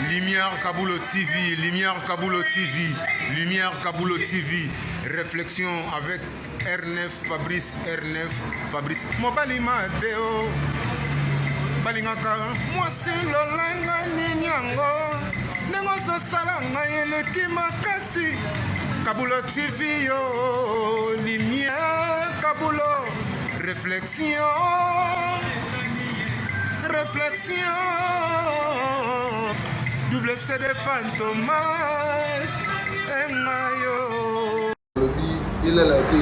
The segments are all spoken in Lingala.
Lumière Kabulo TV, Lumière Kabulo TV, Lumière Kabulo TV, réflexion avec R9 Fabrice R9 Fabrice mobali mabe o balingaka mwasi lolenge nini yango ndenge ozosala ngai eleki makasi Kabulo TV yo Lumière Kabulo réflexion réflexion double CD Fantomas engayo balobi elala te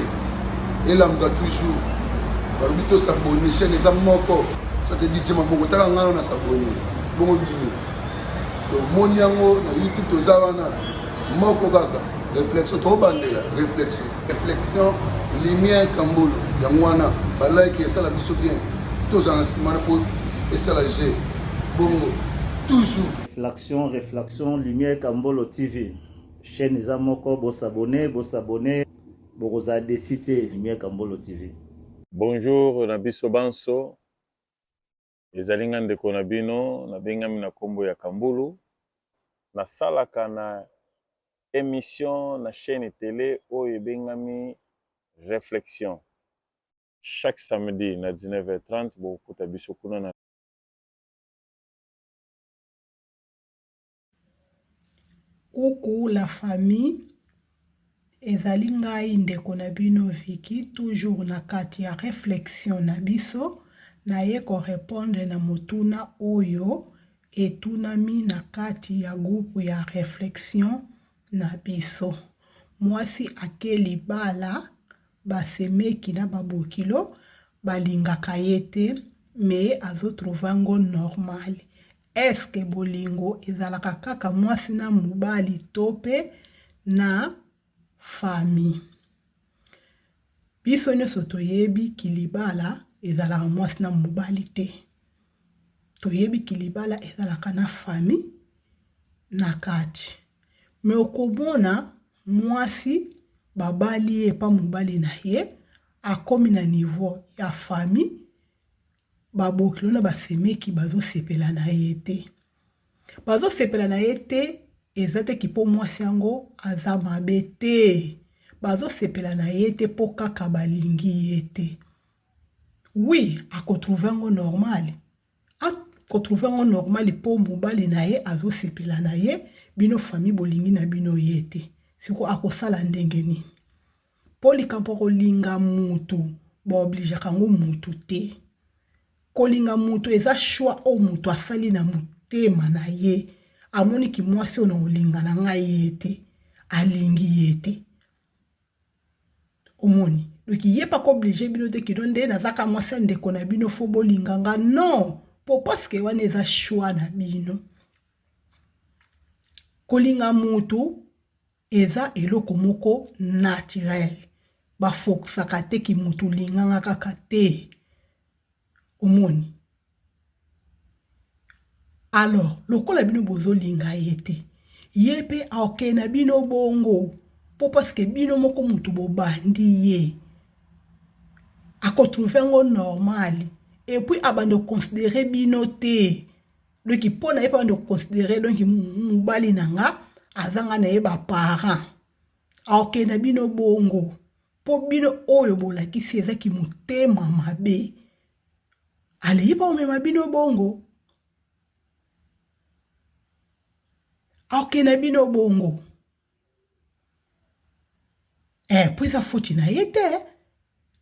elamuka toujours balobi tosabone chaîne eza moko ça c'est DJ maboko taka ngai na sabone bongo bino tomoni yango na youtube toza wana moko kaka réflexion tobandela réflexion réflexion lumière kambolo yango wana balike esala biso bien tozala na nsima na mpo esala g bongo toujours réflexion réflexion lumière kambolo tv chaîne eza moko bosabone bosabone bokozala desi te lumière kambolo tv Bonjour na biso banso, ezali nga ndeko na bino, nabengami na kombo ya Kambulu, nasalaka na emission na chaine tele oyo ebengami Reflexion. Chaque samedi na 19h30 bokokuta biso kuna na. Coucou la famille, ezali ngai ndeko na bino Vicky toujours na kati ya reflexion na biso naye ko repondre na motuna oyo etunami na kati ya groupe ya reflexion na biso. Mwasi ake libala ba semeki na ba bokilo balingaka ye te mais azo trouver yango normal. Est-ce que bolingo ezalaka kaka mwasi na mobali to pe na famille? Biso nyonso toyebi kilibala ezalaka mwasi na mobali te. Toyebi kilibala ezalaka na famille na kati. Me okomona mwasi babali ye epa mobali na ye akomi na niveau ya famille babokilo na basemeki bazosepela na ye te bazosepela na ye te eza te ki mpo mwasi yango aza mabe te bazosepela na ye te mpo kaka balingi ye te oui akotrouve yango normal akotrouve yango normal mpo mobali na ye azosepela na ye bino famille bolingi na bino ye te siko akosala ndenge nini mpo likambo ya kolinga mutu baobligeaka yango mutu te kolinga mutu eza choix oyo mutu asali na motema na ye amoni ki mwasi oyo na kolinga na ngai ye te alingi ye te omoni donc ye pa kooblige bino te kino nde nazaka mwasi ya ndeko na bino fo bolinga nga non po parceke wana eza choix na bino kolinga mutu eza eloko moko naturel bafokisaka te ki mutu linganga kaka te omoni alors lokola bino bozolinga ye te ye mpe akokende na bino bongo mpo parceke bino moko motu bobandi ye akotrouve yango normal epuis abanda koconsidere bino te donc mpo na ye mpe abanda koconsidere donc mobali na nga aza nga na ye baparent akokende na bino bongo mpo bino oyo bolakisi eza kimotema mabe aleyi mpo komema bino bongo akokende na bino bongo eh, mpo eza foti na ye te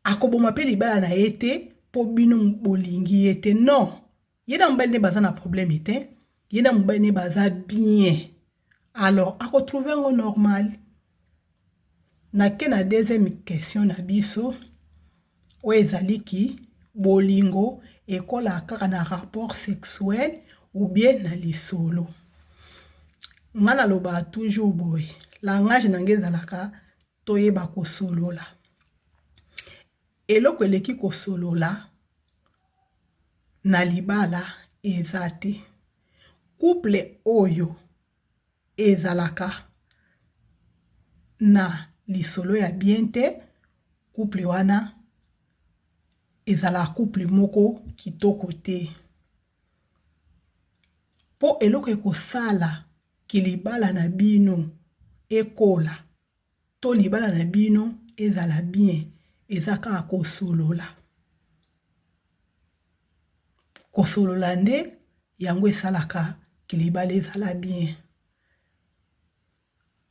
akoboma mpe libala na ye te mpo bino bolingi ye te non ye na mobali nde baza na problème te ye na mobali nde baza bien alors akotrouve yango normal nake na deuxième question na biso oyo ezali ki bolingo ekolaka kaka na rapport sexuel ou bien na lisolo nga nalobaka toujours boye langage na nga ezalaka toyeba kosolola eloko eleki kosolola na libala eza te couple oyo ezalaka na lisolo ya bien te couple wana ezalaka couple moko kitoko te. Mpo eloko ekosala ke libala na bino ekola to libala na bino ezala bien eza kaka kosolola. Kosolola nde yango esalaka ke libala ezala bien.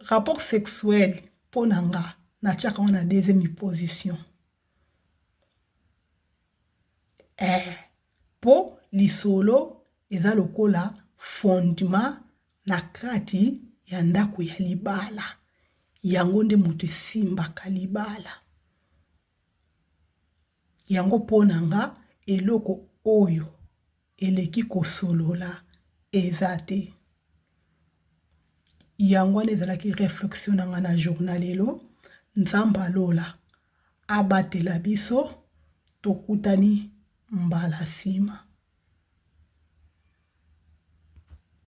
Rapport sexuel mpo na nga natiaka yango na deuxième position. Eh, mpo lisolo eza lokola fondement na kati ya ndako ya libala. Yango nde moto esimbaka libala. Yango mpo na nga eloko oyo eleki kosolola eza te. Yango wana ezalaki reflexion na nga na journal lelo. Nzambe alola abatela biso, tokutani mbala nsima.